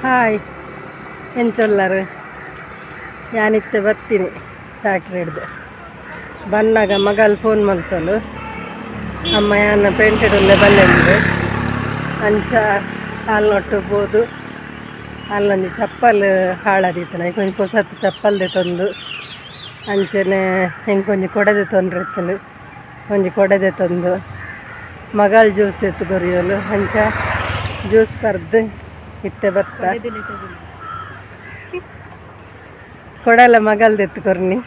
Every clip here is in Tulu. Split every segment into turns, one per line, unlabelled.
ಹಾಯ್ ಎಂಚೊಲ್ಲರು ಯಾನಿತ್ತೆ ಬರ್ತೀನಿ ಫ್ಯಾಕ್ಟ್ರಿ ಹಿಡ್ದು ಬನ್ನಾಗ ಮಗಲ್ ಫೋನ್ ಮಲ್ತಲು ಅಮ್ಮ ಯಾನ ಪೇಂಟೆಡುಲ್ಲೆ ಬಲ್ಲೆಂದು ಅಂಚ ಹಾಲ್ನೊಟ್ಟು ಬೋದು ಅಲ್ಲೊಂಜಿ ಚಪ್ಪಲ್ ಹಾಳಾದಿತ್ತು ಒಂಜಿ ಪೊಸತ್ ಚಪ್ಪಲ್ ದೆತೊಂದು ಅಂಚನೆ ಎಂಕೊಂಜಿ ಕೊಡೆ ದೆತೊಂಡ್ರೆ ಇತ್ತುಂಡು ಒಂಜಿ ಕೊಡೆ ದೆತೊಂದು ಮಗಲ್ ಜ್ಯೂಸ್ ದೆತ್ತು ಕೊರಿಯೋಲು ಅಂಚ ಜ್ಯೂಸ್ ಪರ್ದು ಇತ್ತೆ ಬತ್ತ ಕೊಡಲ ಮಗಲ್ ದೆತ್ತು ಕೊರ್ನಿ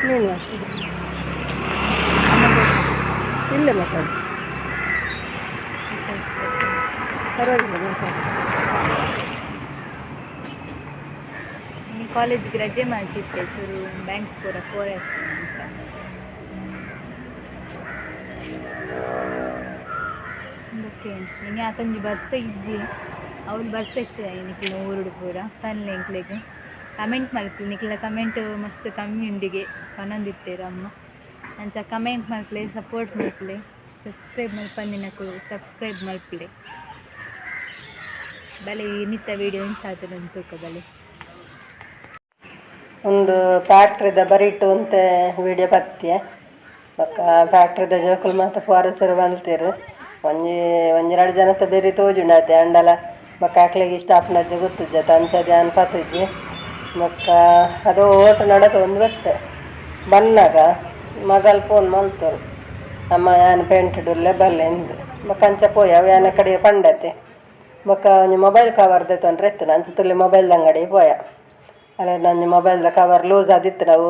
ನೀನು ಇಲ್ಲ ಮಾತಾಡು ಪರವಾಗಿಲ್ಲ ಮಾತಾಡು.
ನೀ ಕಾಲೇಜಿಗೆ ರಜೆ ಮಾಡ್ತಿದ್ದೆ ಚೂರು ಬ್ಯಾಂಕ್ ಪೂರ ಪೋರೆ ಅಂತ. ಓಕೆ ಇನ್ನು ಆತೊಂಜಿ ಬರ್ಸ ಇಜ್ಜಿ ಅವ್ಲು ಬರ್ಸ ಇತ್ತು ನಿಕ್ಲಿನ ಊರುಡು ಪೂರ ಪನ್ಲೆ ಎಂಕ್ಲೆಗ್ ಕಮೆಂಟ್ ಮಲ್ಪಲೆ ನಿಕ್ಲ ಕಮೆಂಟ್ ಮಸ್ತ್ ಕಮ್ಮಿ ಉಂಡಿಗೆ ಪನೊಂದಿತ್ತೆರ್ ಅಮ್ಮ. ಅಂಚ ಕಮೆಂಟ್ ಮಲ್ಪಲೆ ಸಪೋರ್ಟ್ ಮಲ್ಪಲೆ ಸಬ್ಸ್ಕ್ರೈಬ್ ಮಲ್ಪಂದಿನಕುಲು ಸಬ್ಸ್ಕ್ರೈಬ್ ಮಲ್ಪಲೆ ಬಲೆ ಇನ್ನಿತ್ತ ವೀಡಿಯೋ ಇಂಚ ತೂಕ ಬಲೆ.
ಒಂದು ಫ್ಯಾಕ್ಟ್ರಿದ ಬರಿಟು ಅಂತ ವೀಡಿಯೋ ಪತ್ಯ ಬೊಕ್ಕ ಫ್ಯಾಕ್ಟ್ರಿದ ಜೋಕುಲು ಮಾತ ಫಾರೆಸರ್ ಬಂತೀರು ಒಂಜಿ ಒಂಜಿ ರಡ್ಡ್ ಜನತ ಬೇರೆ ತೋಜುಂಡಾತೆ ಅಂಡಲ ಬೊಕ್ಕ ಅಕ್ಲೆಗ್ ಇಷ್ಟ ಆಪುನಜ್ಜ ಗೊತ್ತುಜ್ಜತ ಅಂಚ ಧ್ಯಾನ ಪತ್ತುಜಿ ಬೊಕ್ಕ ಅದು ಓಟ ನಡತ ಒಂದು ಬತ್ತೆ ಬನ್ನಾಗ ಮಗಲ್ ಫೋನ್ ಮಲ್ತರು ಅಮ್ಮ ಯಾನ್ ಪೇಂಟೆಡುಲ್ಲೆ ಬಲ್ಲೆ ಇಂದ್ ಬೊಕ್ಕ ಅಂಚ ಪೋಯಿ ಅವು ಯಾನ ಕಡೆ ಪಂಡತೆ ಬೊಕ್ಕ ಒಂಜಿ ಮೊಬೈಲ್ ಕವರ್ ದೆತೊಂಡ್ರೆ ಇತ್ತು ಅಂಚ ತುಲಿ ಮೊಬೈಲ್ ಅಂಗಡಿ ಪೋಯ ಅಲ್ಲ ನಂಜಿ ಮೊಬೈಲ್ದ ಕವರ್ ಲೂಸ್ ಆದಿತ್ತು ನಾವು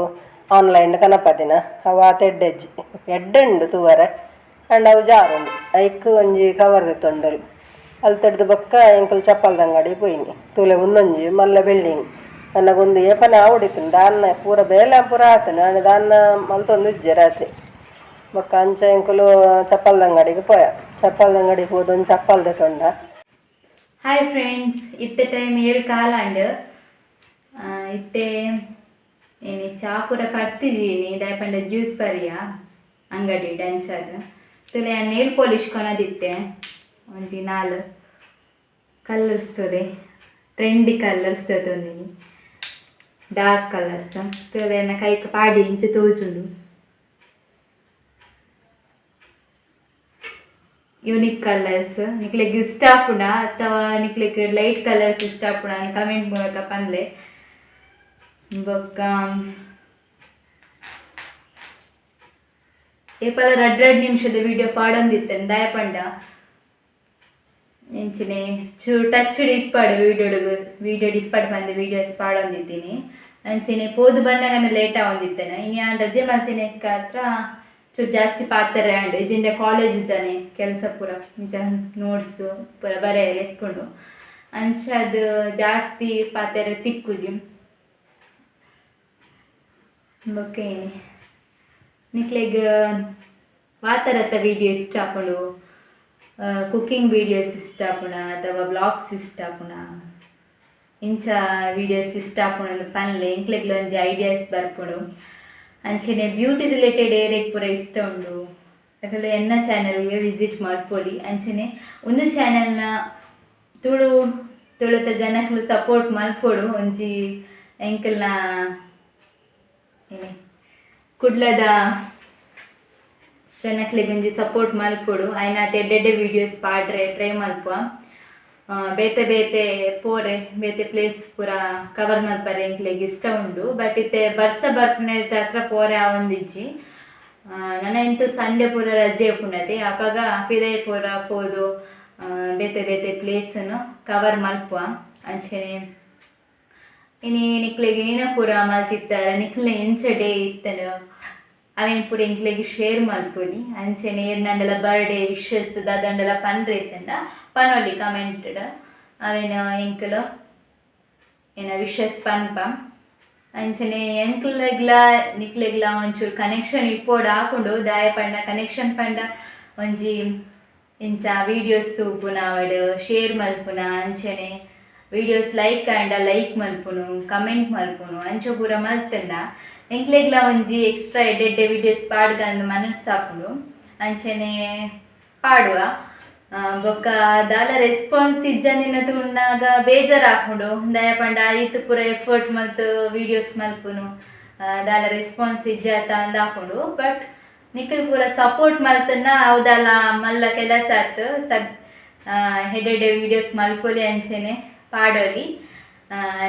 ಆನ್ಲೈನ್ ಕನಪದಿನ ಅವು ಆತ ಎಡ್ಡೆಜ್ಜಿ ಎಡ್ಡೆ ಉಂಡು ತೂವರೆ ಆಂಡ ಅವು ಜಾರುಂಡು ಐಕ್ ಒಂಜಿ ಕವರ್ ದೆತ್ತೊಂಡರು ಅಲ್ತಡ್ದು ಬೊಕ್ಕ ಎಂಕುಲು ಚಪ್ಪಲ್ದ ಅಂಗಡಿ ಪೋಯಿನಿ ತೂಲೆ ಉಂದೊಂಜಿ ಮಲ್ಲ ಬಿಲ್ಡಿಂಗ್ ನನಗೊಂದು ಒಂದು ಏಪನೆ ಆವಡಿತ್ತುಂಡು ದಾನ್ನ ಪೂರ ಬೇಲೆ ಪೂರ ಆತುಂಡು ಆಂಡ ದಾನ್ನ ಮಲ್ತೊಂದು ಇಜ್ಜೆರ್ ಆತೆ ಬೊಕ್ಕ ಅಂಚ ಎಂಕುಲು ಚಪ್ಪಲ್ದ ಅಂಗಡಿಗೆ ಪೋಯ ಚಪ್ಪಲ್ದ ಅಂಗಡಿಗೆ ಪೋದು ಒಂಜಿ ಚಪ್ಪಲ್ ದೆತೊಂಡ.
ಹಾಯ್ ಫ್ರೆಂಡ್ಸ್, ಇತ್ತೆ ಟೈಮ್ 7 ಕಾಲಾಂಡ್. ಇತ್ತೆ ಏನಿ ಚಾ ಪೂರ ಪರ್ತಿಜೀನಿ ದಾಯಪಂಡ ಜ್ಯೂಸ್ ಪರಿಯ ಅಂಗಡಿ ಅಂಚಾದ ತುಲೆ ನೇಲ್ ಪಾಲಿಶ್ ಕೊನದಿತ್ತೆ ಒಂಜಿ 4 ಕಲರ್ಸ್ ತುಲೆ ಟ್ರೆಂಡಿ ಕಲರ್ಸ್ ತೊಂದಿನಿ ಡಾರ್ಕ್ ಕಲರ್ಸ್ ತುಲೆ ಎನ್ನ ಕೈಕ್ ಪಾಡಿ ಇಂಚ ತೋಜುಂಡು ಯೂನಿಕ್ ಕಲರ್ಸ್ ನಿಕ್ಲೆಗ್ ಇಷ್ಟ ಆಪುಂಡ ಅಥವಾ ನಿಕ್ಲೆಗ್ ಲೈಟ್ ಕಲರ್ಸ್ ಇಷ್ಟ ಆಪುಂಡ ಕಮೆಂಟ್ ಮೂಲಕ ಪನ್ಲೆ. ಬೊಕ್ಕ ಏಪಲ ರಡ್ಡ್ ರಡ್ಡ್ ನಿಮಿಷದ ವಿಡಿಯೋ ಪಾಡೊಂದಿತ್ತೇನೆ ದಯಪಂಡ ಇಂಚಿನೆ ಚೂರು ಟಚ್ ಇಪ್ಪಾಡು ವೀಡಿಯೋಡು ವೀಡಿಯೋ ಇಪ್ಪಾಡು ಬಂದು ವೀಡಿಯೋಸ್ ಪಾಡೊಂದಿದ್ದೀನಿ. ಅಂಚೆನೆ ಪೋದು ಬಣ್ಣಗನ ಲೇಟ್ ಆವೊಂದಿತ್ತೇನೆ ಇನ್ನು ಯಾನ್ ರಜೆ ಮಲ್ತಿನ ಹತ್ರ ಚೂರು ಜಾಸ್ತಿ ಪಾತ್ರೆ ಆಂಡ್ ಇಜಿಂಡ ಕಾಲೇಜ್ ಇದ್ದಾನೆ ಕೆಲಸ ಪೂರ ಇಂಚ ನೋಟ್ಸು ಪೂರ ಬರೆಯರೆ ಇಟ್ಕೊಂಡು ಅಂಚ ಅದು ಜಾಸ್ತಿ ಪಾತೆರೆ ತಿಕ್ಕುಜಿ. ಬೊಕ್ಕ ಏನೆ ನಿಕ್ಲೆಗ್ ವಾತರತ್ತ ವೀಡಿಯೋ ಇಷ್ಟ ಆಪುಂಡು ಕುಕ್ಕಿಂಗ್ ವೀಡಿಯೋಸ್ ಇಷ್ಟ ಆಪುಂಡ ಅಥವಾ ಬ್ಲಾಗ್ಸ್ ಇಷ್ಟ ಆಪುಂಡ ಇಂಚ ವೀಡಿಯೋಸ್ ಇಷ್ಟ ಆಪುಂಡು ಪನ್ಲೆ ಎಂಕ್ಲೆಗ್ಲ ಒಂಜಿ ಐಡಿಯಾಸ್ ಬರ್ಪುಂಡು. ಅಂಚೆನೆ ಬ್ಯೂಟಿ ರಿಲೇಟೆಡ್ ಏರೆಗ್ ಪೂರ ಇಷ್ಟ ಉಂಡು ಅಕುಲು ಎನ್ನ ಚಾನೆಲ್ಗೆ ವಿಸಿಟ್ ಮಲ್ಪೊಲಿ. ಅಂಚೆನೆ ಒಂದು ಚಾನೆಲ್ನ ತುಳು ತುಳುತ ಜನಕ್ಲು ಸಪೋರ್ಟ್ ಮಲ್ಪೊಡು ಒಂಜಿ ಎಂಕಲ್ನ ಏನೆ ಕುಡ್ಲದ ಜನಕ್ಲೆಗ್ ಒಂಜಿ ಸಪೋರ್ಟ್ ಮಲ್ಪೊಡು ಆಯ್ನಾತ್ ಎಡ್ಡೆಡ್ಡೆ ವೀಡಿಯೋಸ್ ಪಾಡ್ರೆ ಟ್ರೈ ಮಲ್ಪುವ ಬೇತೆ ಬೇತೆ ಪೋರೆ ಬೇತೆ ಪ್ಲೇಸ್ ಪೂರ ಕವರ್ ಮಲ್ಪರೆ ಎಂಕ್ಲೆಗ್ ಇಷ್ಟ ಉಂಡು. ಬಟ್ ಇತ್ತೆ ಬರ್ಸ ಬರ್ಪುನೆರ್ದ್ ಹತ್ರ ಪೋರೆ ಆವೊಂದಿಜ್ಜಿ. ನನ ಇಂತು ಸಂಡೆ ಪೂರ ರಜೆ ಉಪ್ಪುಂಡತೆ ಅಪಗ ಪಿದಯಿ ಪೂರ ಪೋದು ಬೇತೆ ಬೇತೆ ಪ್ಲೇಸನ್ನು ಕವರ್ ಮಲ್ಪುವ. ಅಂಚೆನೆ ಇನಿ ನಿಕ್ಲೆಗ್ ಏನ ಪೂರ ಮಲ್ತಿತ್ತಾರೆ ನಿಕ್ಲೆ ಎಂಚ ಡೇ ಇತ್ತುಂಡು ಅವೆನ್ ಪೂರ ಎಂಕ್ಲೆಗ್ ಶೇರ್ ಮಲ್ಪೊಲಿ. ಅಂಚೆನೆ ಏರ್ನಂಡಲ ಬರ್ಡೇ ವಿಶಸ್ ದಾದಂಡಲ ಪನ್ರೆ ಇತ್ತುಂಡ ಪನೊಲಿ ಕಮೆಂಟ್ ಅವೆನ್ ಎಂಕುಲು ಏನ ವಿಶಸ್ ಪನ್ಪ. ಅಂಚೆನೆ ಎಂಕ್ಲೆಗ್ಲ ನಿಕ್ಲೆಗ್ಲ ಒಂಚೂರು ಕನೆಕ್ಷನ್ ಇಪ್ಪೊಡು ಆಪುಂಡು ದಾಯೆ ಪಂಡ ಕನೆಕ್ಷನ್ ಪಂಡ ಒಂಜಿ ಇಂಚ ವೀಡಿಯೋಸ್ ತೂಪುನ ಆವಡ್ ಶೇರ್ ಮಲ್ಪುನ ಅಂಚೆನೆ ವೀಡಿಯೋಸ್ ಲೈಕ್ ಆಂಡ ಲೈಕ್ ಮಲ್ಪುನು ಕಮೆಂಟ್ ಮಲ್ಪುನು ಅಂಚ ಪೂರ ಮಲ್ತುಂಡ ಎಂಕ್ಲೆಗ್ಲ ಒಂಜಿ ಎಕ್ಸ್ಟ್ರಾ ಎಡ್ಡೆಡ್ಡೆ ವೀಡಿಯೋಸ್ ಪಾಡ್ಗಂದ್ ಮನಸ್ಸು ಆಪುಂಡು ಅಂಚೆನೆ ಪಾಡುವ. ಬೊಕ್ಕ ದಾಲ ರೆಸ್ಪಾನ್ಸ್ ಇಜ್ಜಂದಿನ ತೂಂಡಾಗ ಬೇಜಾರಾಪುಂಡು ದಯ ಪಂಡ ಈತ್ ಪೂರ ಎಫರ್ಟ್ ಮಲ್ತ್ ವೀಡಿಯೋಸ್ ಮಲ್ಪುನು ದಾಲ ರೆಸ್ಪಾನ್ಸ್ ಇಜ್ಜಾತ ಅಂದ್ ಆಪುಂಡು ಬಟ್ ನಿಕುಲು ಪೂರ ಸಪೋರ್ಟ್ ಮಲ್ತನ ಅವು ದಾಲ ಮಲ್ಲ ಕೆಲಸ ಆತು ಸದ್ ಹೆಡೆಡೆ ವೀಡಿಯೋಸ್ ಮಲ್ಪೊಲಿ ಅಂಚೆನೆ ಪಾಡೊಲಿ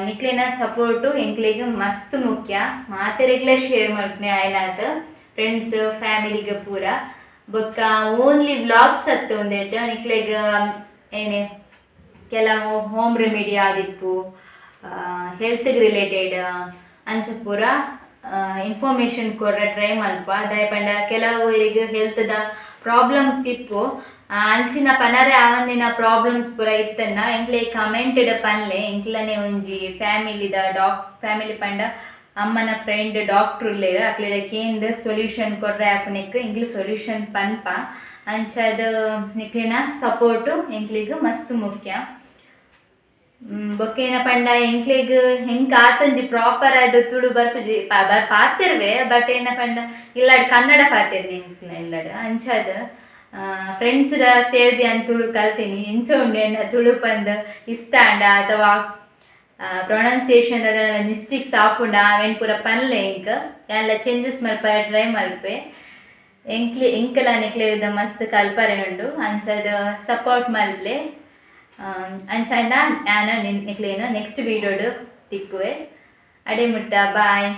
ನಿಕ್ಲೆನ ಸಪೋರ್ಟು ಎಂಕ್ಲೆಗ್ ಮಸ್ತ್ ಮುಖ್ಯ ಮಾತೆರೆಗ್ಲ ಶೇರ್ ಮಲ್ಪುನೆ ಆಯ್ನಾತ್ ಫ್ರೆಂಡ್ಸ್ ಫ್ಯಾಮಿಲಿಗೆ ಪೂರ ಬೊಕ್ಕ ಓನ್ಲಿ ವ್ಲಾಗ್ಸ್ ಅತ್ತು ಒಂದೆಟ್ ನಿಕ್ಲೆಗ್ ಏನೇ ಕೆಲವು ಹೋಮ್ ರೆಮಿಡಿ ಆದಿಪ್ಪು ಹೆಲ್ತ್ಗೆ ರಿಲೇಟೆಡ್ ಅಂಚ ಪೂರ ಇನ್ಫಾರ್ಮೇಷನ್ ಕೊರ್ರೆ ಟ್ರೈ ಮಲ್ಪ ದಾಯೆ ಪಂಡ ಕೆಲವರಿಗೆ ಹೆಲ್ತ್ದ ಪ್ರಾಬ್ಲಮ್ಸ್ ಇಪ್ಪು ಅಂಚಿನ ಪನರೆ ಆವಂದಿನ ಪ್ರಾಬ್ಲಮ್ಸ್ ಪೂರ ಇತ್ತನ್ನ ಎಂಕ್ಲೆ ಕಮೆಂಟೆಡ್ ಪನ್ಲೆ ಎಂಕ್ಲನೆ ಒಂಜಿ ಫ್ಯಾಮಿಲಿದ ಫ್ಯಾಮಿಲಿ ಪಂಡ ಅಮ್ಮನ ಫ್ರೆಂಡ್ ಡಾಕ್ಟ್ರ್ ಉಲ್ಲೆರ್ ಅಕ್ಲೆಡ ಕೇಂದ್ ಸೊಲ್ಯೂಷನ್ ಕೊರ್ರೆ ಆಪುನೆಕ್ ಎಂಕ್ಲೆ ಸೊಲ್ಯೂಷನ್ ಪನ್ಪ ಅಂಚಾದ್ ನಿಕ್ಲೆನ ಸಪೋರ್ಟು ಎಂಕ್ಲೆಗ್ ಮಸ್ತ್ ಮುಖ್ಯ ಬೊಕ್ಕ ಏನ ಪಂಡ ಎಂಕ್ಲೆಗ್ ಎಂಕ್ ಆತೊಂಜಿ ಪ್ರಾಪರ್ ಆದ್ ತುಳು ಬರ್ಪುಜಿ ಪಾತೆರ್ವೆ ಬಟ್ ಏನ ಪಂಡ ಇಲ್ಲಡ್ ಕನ್ನಡ ಪಾತೆರ್ನೆ ಎಂಕ್ಲ ಇಲ್ಲಡ್ ಅಂಚಾದ್ ಫ್ರೆಂಡ್ಸ್ ಸೇರ್ದಿ ಅಂದ್ ತುಳು ಕಲ್ತೀನಿ ಎಂಚ ಉಂಡು ಎನ್ನ ತುಳು ಪಂದ್ ಇಷ್ಟ ಆಂಡ ಅಥವಾ ಪ್ರೊನೌನ್ಸಿಯೇಷನ್ ಅದೆಲ್ಲ ಮಿಸ್ಟೇಕ್ಸ್ ಆಪುಂಡ ಅವೇನ್ ಪೂರ ಪನ್ಲೆ ಎಂಕ್ ಯಾನ್ಲ ಚೇಂಜಸ್ ಮಲ್ಪರೆ ಟ್ರೈ ಮಲ್ಪೆ ಎಂಕ್ಲೆ ಎಂಕಲ ನಿಕ್ಲೆದ ಮಸ್ತ್ ಕಲ್ಪರೆ ಉಂಡು ಅಂಚಾದ್ ಸಪೋರ್ಟ್ ಮಲ್ಪ್ಲೆ ಅಂಚಾಂಡ ನಾನು ನಿಕ್ಲೇನು ನೆಕ್ಸ್ಟ್ ವೀಡಿಯೋಡು ತಿಕ್ಕುವೆ ಅಡೆ ಮುಟ್ಟ ಬಾಯ್.